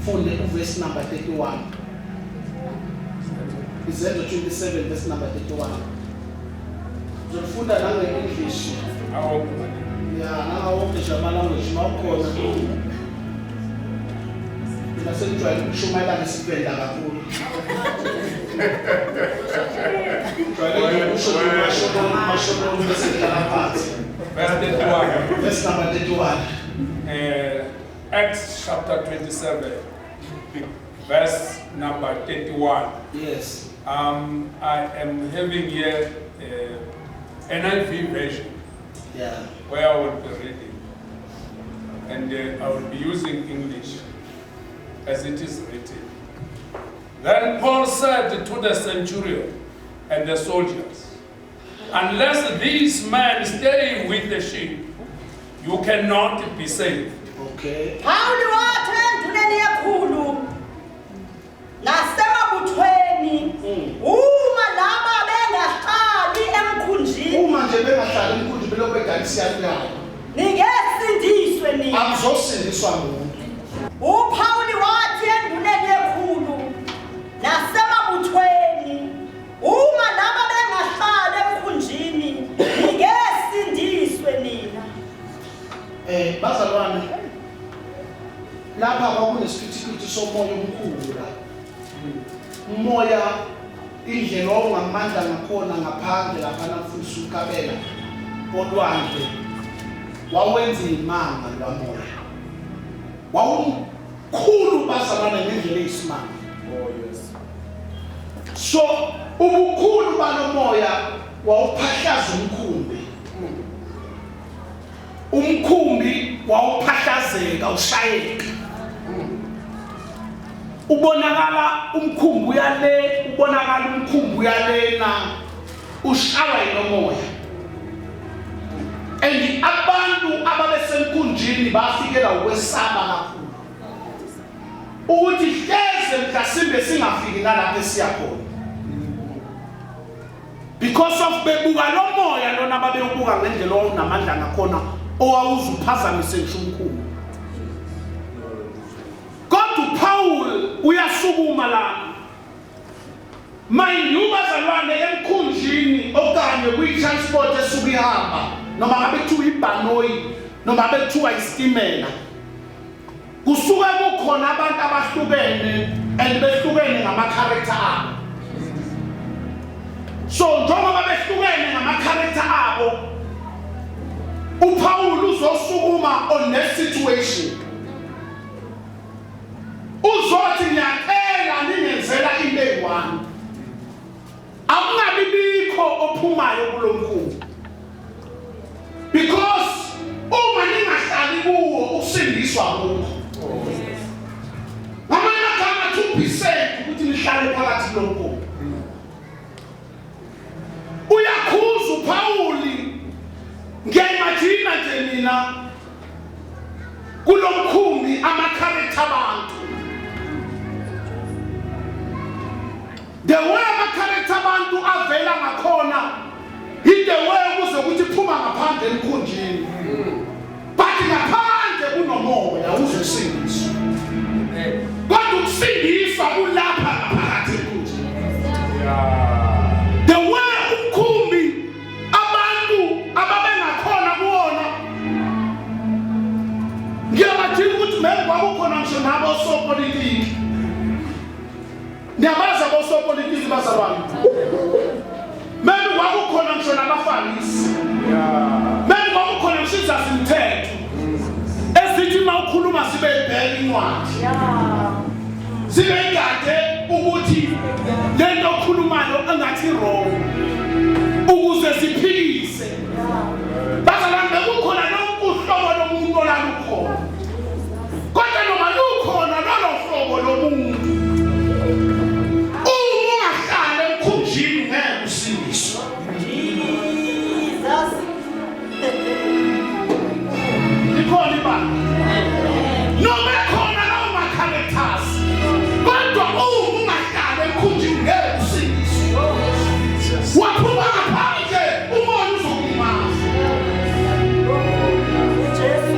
Funde uvesi number 31. Izenzo 27 verse number 31. Uzofunda nange-English. Ya, nangawonke nje ama-language mawukhona. Mina sengijwayele ukushumayela ngesivenda kakhulu. Jwayele ukusho mashona bese ngihlala phansi. Verse 31. Verse number 31. Acts chapter 27, verse number 31. Yes. I am having here NIV version where I will be reading. And I will be using English as it is written. Then Paul said to the centurion and the soldiers, "Unless these men stay with the ship, you cannot be saved." Okay. Pawuli wathi enduneni yekhulu nasemabuthweni, uma laba bengahlali emkhunjini, Uma nje bengahlali emkhunjini belokhu bedanisa iyaluyalu, ningesindiswe nina. Akuzosindiswa muntu. UPawuli wathi enduneni yekhulu nasemabuthweni, uma laba bengahlali emkhunjini, ningesindiswe nina. Bazalwane, lapha kwakunesiphithiphithi somoya omkhulu la. Umoya indlela owawungamandla ngakhona ngaphandle lapha namfundisi uKabela olwandle wawenza imanga lwamoya. Wawumkhulu bazalwane ngendlela eyisimanga. Oh yes. So ubukhulu balomoya wawuphahlaza umkhumbi. Umkhumbi wawuphahlazeka ushayeka. Ubonakala umkhumbi uyale, ubonakala umkhumbi uyalena, ushawa yinomoya. And abantu ababesemkhunjini bafikela ukwesaba kakhulu ukuthi hleze mhlasimbe singafiki nalapho esiya khona, because of bebuka lo moya lona babewubuka ngendlela owawunamandla ngakhona owawuzuphazamise ngisho umkhumbi. Kodwa uPaul uyasukuma la. Mind you bazalwane, emkhunjini okanye kwi-transport esuke ihamba, noma ngabe kuthiwa ibhanoyi noma ngabe kuthiwa isitimela, kusuke kukhona abantu abahlukene and behlukene ngama-character abo. So njengoba behlukene ngama-character abo, uPaul uzosukuma on that situation, uzothi, "Ngiyacela ningenzela into eyi-one, akungabi bikho ophumayo kulo mkhumbi, because uma ningahlali kuwo ukusindiswa kukho." Ngamanye amagama, 2% ukuthi nihlale phakathi kulo mkhumbi. Uyakhuza uPauli. Ngiyayimagina nje mina kulo mkhumbi ama-character abantu, the way ama-character abantu avela ngakhona, i-the way ukuze ukuthi phuma ngaphandle emkhunjini, but ngaphandle kunomoya uzosindiswa, kodwa ukusindiswa kulapha ngaphakathi emkhunjini. The way umkhumbi abantu ababengakhona kuwona, ngiyabajika ukuthi maybe kwakukhona ngisho nabo osopolitiki. Niyabazi abosopolitiki bazalwane. Maybe kwakukhona ngisho nabafarisi, maybe kwakukhona ngisho izazimthetho ezithi uma ukhuluma sibe ibheke incwadi, sibe igade ukuthi lento okhulumayo engathi wrong ukuze siphikise. Bazalwane, bekukhona lonke uhlobo lomuntu olalukhona, kodwa noma lukhona lolo hlobo lomuntu, uma ungahlala emkhunjini ngeke usindiswe. Jesus. Likhona ibandla noma ekhona lawo ma-characters, kodwa uma ungahlala emkhunjini ngeke usindiswe. Waphuma ngaphandle, umoya uzokulimaza. Jesu.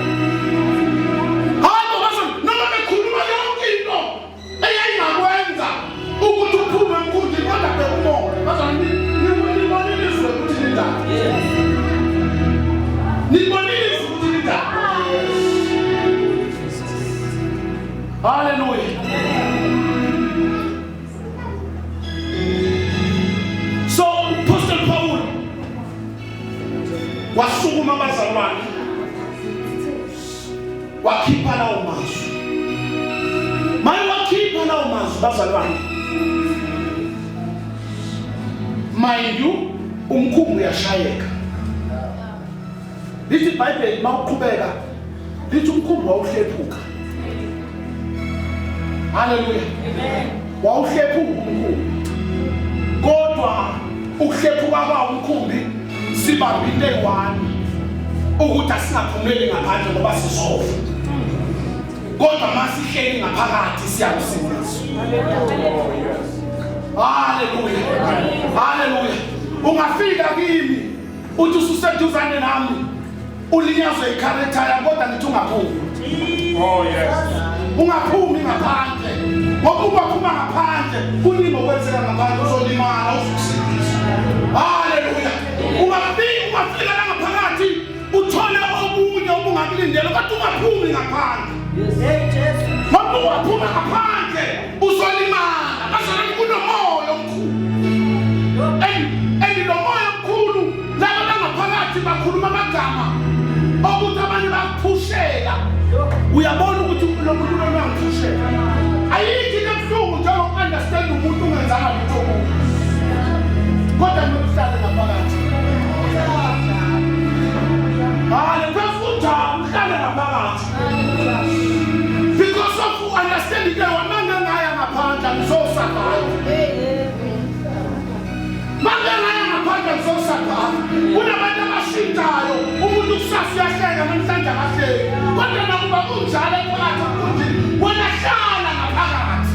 Hayi bo bazalwane, noma Haleluya. So Apostle Paul wasukuma abazalwane wakhipha lawo mazwi. Maye wakhipha lawo mazwi bazalwane. Mind you, umkhumbi uyashayeka. Lithi iBhayibheli mawuqhubeka lithi umkhumbi wawuhlephuka. Haleluya. Amen. Wawuhlephuka umkhumbi. Kodwa ukuhlephuka kwawo umkhumbi sibamba into eyi-one ukuthi asingaphumeli ngaphandle ngoba sizofa. Kodwa masihleli ngaphakathi siyakusindiswa. Haleluya. Haleluya. Ungafika kimi uthi ususeduzane nami ulinyazwe i-character yami kodwa ngithi ungaphumi. Oh yes. Ungaphumi ngaphandle. Ngoba ungaphuma ngaphandle kuningi okwenzeka ngaphandle uzolimala uzokusindiswa. Haleluya. Ungafika ungafika la ngaphakathi uthole okunye obungakulindele kodwa ungaphumi ngaphandle. Hey Jesu. Ngoba ungaphuma ngaphandle uzolimala. Bazalwane kunomoya omkhulu. And lo moya omkhulu laba bangaphakathi bakhuluma amagama okuthi abanye bakuphushela. Uyabona ukuthi lo muntu lona uyangiphushela. Ayikho into ebuhlungu njengoku-understand umuntu ungenzanga lutho kuye. Kodwa kumele uhlale ngaphakathi. Hale kunjani uhlale ngaphakathi. Because of understanding ke wamanga ngaya ngaphandle ngizosurvive. Mange ngaya ngaphandle ngizosurvive. Kunabantu abashintshayo umuntu kusasa uyahleka namhlanje akahleki. Kodwa nakuba kunjalo phakathi emkhunjini wena hlala ngaphakathi.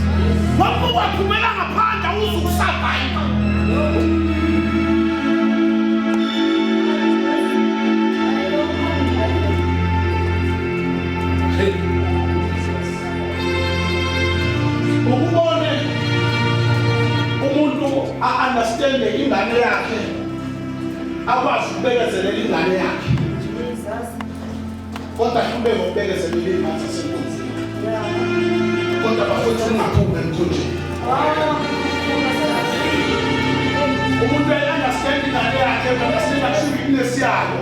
Ngoba ungaphumela ngaphandle awuzukusurvive. Ukubone umuntu a-understande ingane yakhe akwazi ukubekezelela ingane yakhe Jesus. kodwa ahluleke ngokubekezelela iy'ngane zasenkonzini Yeah. kodwa bafowethu ningaphumi emkhunjini. Umuntu uyayi-understand ingane yakhe, understand weakness yayo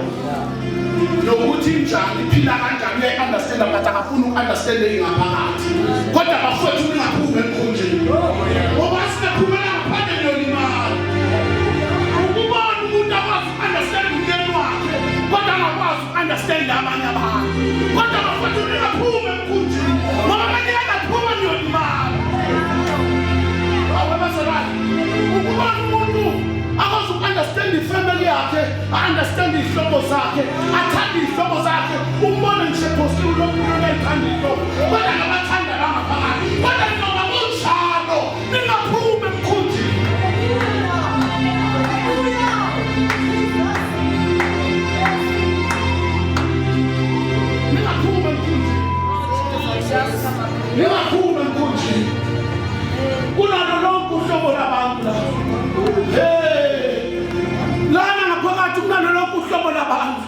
nokuthi injani iphila kanjani uyayi-understand but akafuni uku-understand ingaphakathi. Kodwa bafowethu ningaphumi emkhunjini ngoba singaphumela ngaphandle niyolimala. Ukubona umuntu akwazi uku-understand umyeni wakhe kodwa angakwazi uku-understand abanye abantu. Kodwa bafowethu ningaphumi emkhunjini ngoba abanye angaphuma niyolimala. Awu bazalwane, ukubona umuntu akwazi uku-understand ifamily yakhe, a-understand iy'hlobo zakhe, athande iy'hlobo zakhe, umbone ngisho ephostile lo muntu uyayithanda iy'hlobo, kodwa ngabathanda langaphakathi. Kodwa noma kunjalo, ningaphumi emkhunjini. Ningaphumi emkhunjini. Ningaphumi emkhunjini. Kunalo lonke uhlobo labantu la. Hey! Lana ngaphakathi kunalo lonke uhlobo labantu.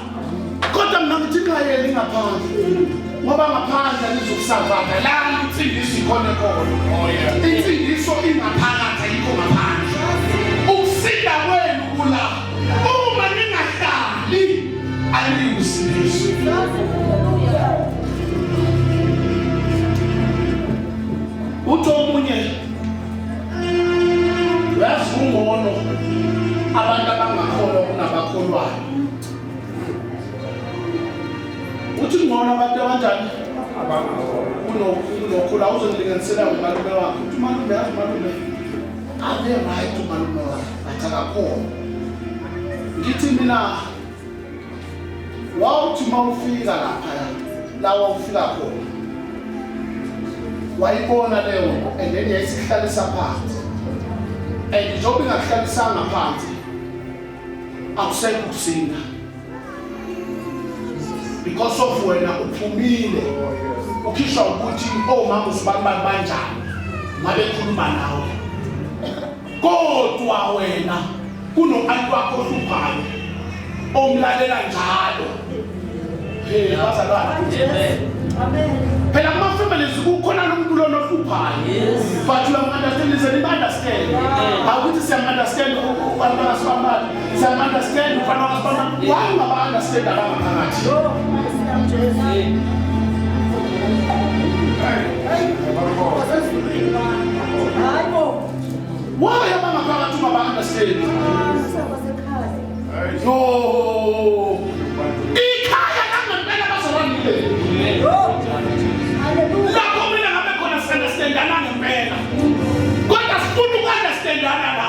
Kodwa mina ngithi ningayeli ngaphandle. Ngoba ngaphandle nizokusurvive. Lana insindiso ikhona khona. Oh yeah. Insindiso ingaphakathi ayikho ngaphandle. Ukusinda kwenu kula. Uma ningahlali aniyukusindiswa. Uthi omunye uyazi kungcono abantu abangakholwa kunabakholwayo. Uthi kungcono abantu abanjani kunokholwa. Uzongilinganisela ngomalume wakhe. Uthi umalume yazi umalume ave right umalume wakhe but akakholwa. Ngithi mina wawuthi uma ufika laphaya la wawufika khona wayibona leyo nto and then yayisikuhlalisa phansi and njengoba ingakuhlalisanga phansi akusekho ukusinda because of wena uphumile ukhishwa ukuthi omama usibani bani banjani ngabe khuluma nawe kodwa wena kuno-anti wakho ohluphayo omlalela njalo. Hey bazalwane, Amen. phela kuma-families kukhona lo muntu Siyam-understand abantu bakasibamali, siyam-understand umfana wakasibamali. Why ungaba-understand abangaphakathi? Why abangaphakathi ungaba-understand? No. Ikhaya langempela bazalwane. Lapho mina ngabe khona si-understandana ngempela. Kodwa sifuna uku-understandana la.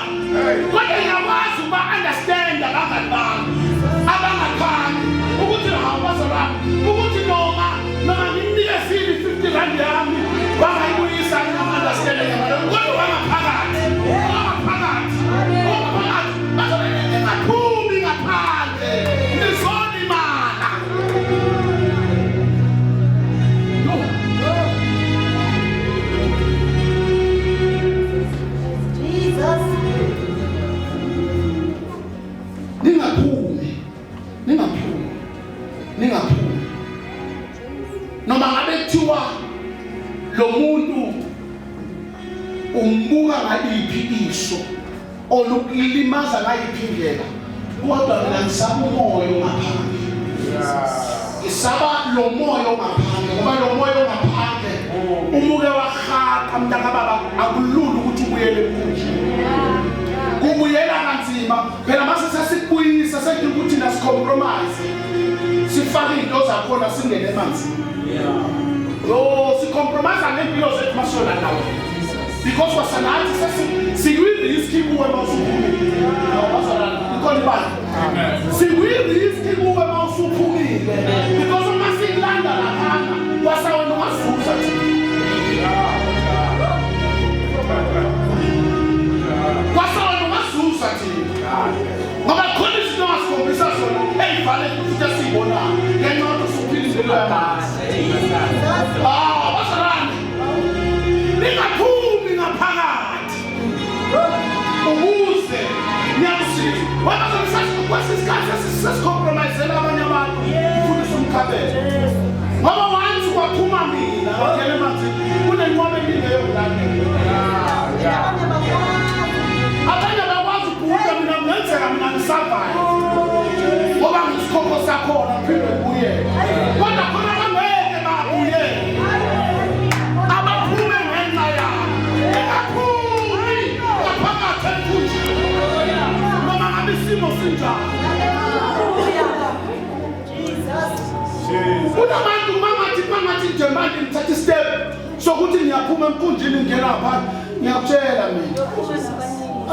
Kodwa ngiyakwazi ukuba-understand abangani bami abangakhani ukuthi hawu bazalwane ukuthi noma ngimnikezile i-50 rand yami bangayibuyisa ngingam-understand kodwa wangaphakathi wangaphakathi bazobe ningaphumi ngaphandle nizolimala. No. Ningaphumi, ningaphumi, ningaphumi. Noma ngabe kuthiwa lo muntu umbuka ngaliphi iso olukulimaza ngayiphi indlela, kodwa mina ngisaba umoya ongaphandle. Ngisaba lo moya ongaphandle, ngoba lo moya ongaphandle umuke wahaqa mntakababa, akulula ukuthi ubuyele emkhunjini. Kubuyela kanzima phela mase sesikubuyisa sedinga ukuthi thina sicompromise, sifake iy'nto zakhona singene emanzini. Yo, sicompromise ngey'mpilo zethu masiyona nawe, because wasanathi sikwi-risk kuwe mawusuphumile. Bazalwane, ikhona ibandla, sikwi-risk kuwe mawusuphumile, because uma sikulanda laphana kwasawena ungazuza thina, kwasawena ungazuza thina, ngoba khona izinto ongasikhombisa zona ey'vale futhi esiyibonayo ngenxa yokuthi usuphila impilo yamanzi. Ah, bazalwane, ningaphumi ngaphakathi ukuze niyakusiza. Wena kwesinye isikhathi sesicompromisela abanye abantu, mfundisa umkhabelo, ngoba once kwaphuma mina ngangena emanzini kunenqwaba eningi eyokulandela. Abanye bakwazi ukubhuda, mina kungenzeka mina ngisurvive ngoba ngisikhokho sakhona phinde ngibuyele, kodwa khona abangeke babuyele abaphume ngenxa yabo. Ningaphumi ngaphakathi emkhunjini noma ngabe isimo sinjani. Kunabantu mangathi nje manje ngithatha istep sokuthi ngiyaphuma emkhunjini ngingena ngaphandle, ngiyakutshela mina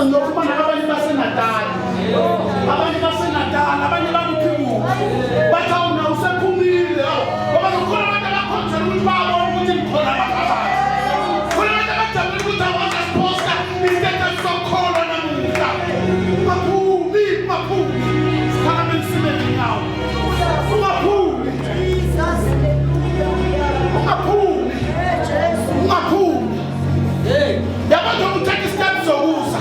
ngiyophuma nabanye baseNatali, abanye baseNatali, abanye bakuphi bathi awuna usephumile, ngoba kukhona abantu abakhonzela ukuthi babone ukuthi ngikhona ngaphakathi. Khona abantu abajabulile ukuthi awazi asiphosta istatus sokukholwa namuhla. Ungaphumi, ungaphumi, siphakame sime ngenyawo. Ungaphumi, ungaphumi, ungaphumi. Yabo nje uthatha istep sokuza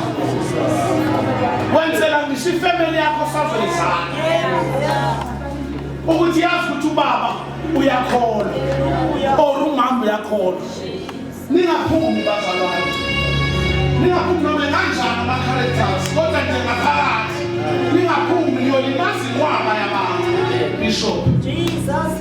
wenzela ngisho ifamily yakho sazoyizana ukuthi yazi ukuthi ubaba uyakholwa or umama uyakholwa. Ningaphumi bazalwane, ningaphumi noma kanjani ama-characters, kodwa nje ngaphakathi ningaphumi, niyolimaza inqwaba yabantu. Bishop. Jesus.